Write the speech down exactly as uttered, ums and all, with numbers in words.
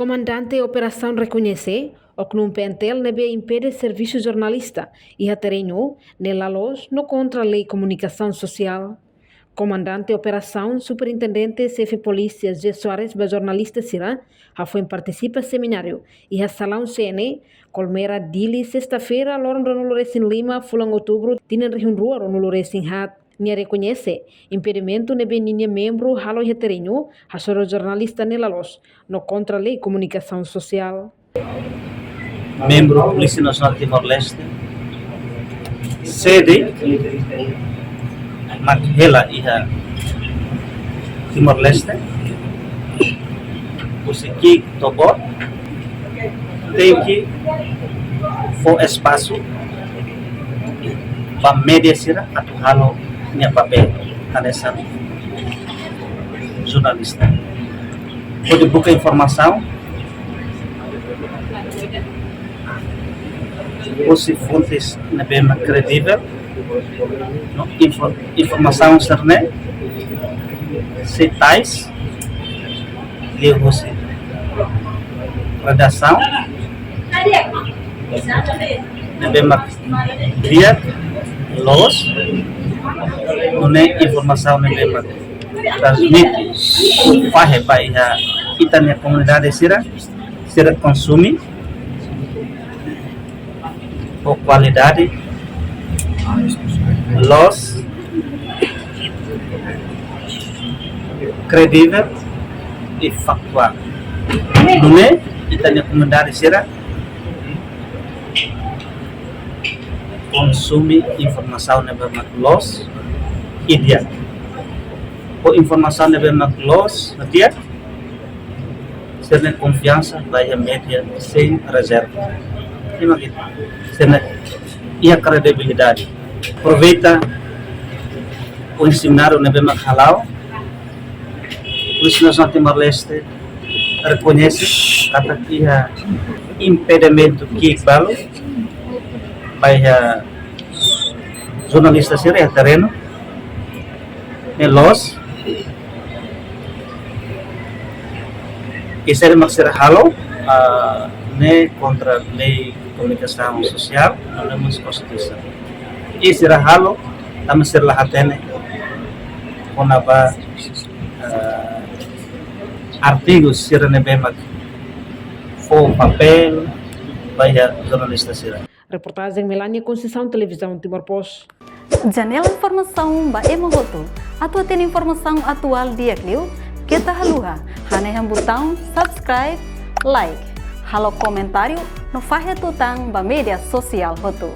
Komandante operasaun rekoñese oknum PNTL ne'ebé impede servisu jornalista iha terrenu ne'e la loos no kontra lei komunikasaun sosiál. Komandante operasaun, Superintendente Xefe Polísia José Soares ba jornalista sira hafoin partisipa semináriu iha salaun C N E Colmera, Dili, sesta-feira, loron ruanulu-resin-lima, fulan outubru, tinan rihun rua ruanulu-resin-haat. Nia rekoñese impedimentu ne'ebé ninia membru halo iha terrenu hasoru jornalista ne'e la loos no kontra lei komunikasaun sosiál. Membru Polísia Nasionál Timor-Leste, sede mak hela iha Timor-Leste, husi ki'ik to'o boot, tenke fó espasu ba média sira atu halo nia papél hanesan jornalista. Hodi buka informasaun husi fontes ne'ebé mak kredivel, no info-, informasaun sira-ne'e sei tais liuhusi redasaun ne'ebé mak di'ak, loos, nune'e informasaun ne'ebé mak transmite, fahe ba iha ita-nia komunidade sira, sira konsume ho kualidade, loos, kredivel i faktuál. Nune'e ita-nia komunidade sira konsume informasaun ne'ebé mak loos i di'ak. Ho informasaun ne'ebé mak loos no di'ak, sira-nia konfiansa ba iha média sein rezerva. Ema ke sira-nia iha kredibilidade. Aproveita ohin semináriu ne'ebé mak hala'o, Polísia Nasionál Timor-Leste rekoñese katak iha impedimentu ki'ik balu ba iha jornalista sira iha terrenu ne'e loos. I saida mak sira halo, ah, ne'e kontra lei komunikasaun sosiál, no mós konstituisaun. I sira halo tanba sira la hatene kona-ba, ah, artigu sira ne'ebé mak fó papél ba iha jornalista sira. Reportajen Melania Conceição, Televizaun Timor Post. Janela informasaun ba ema hotu. Atu hatene informasaun atuál di'ak liu, keta haluha hanehan butaun subscribe, like, halo komentáriu no fahe tutan ba média sosiál hotu.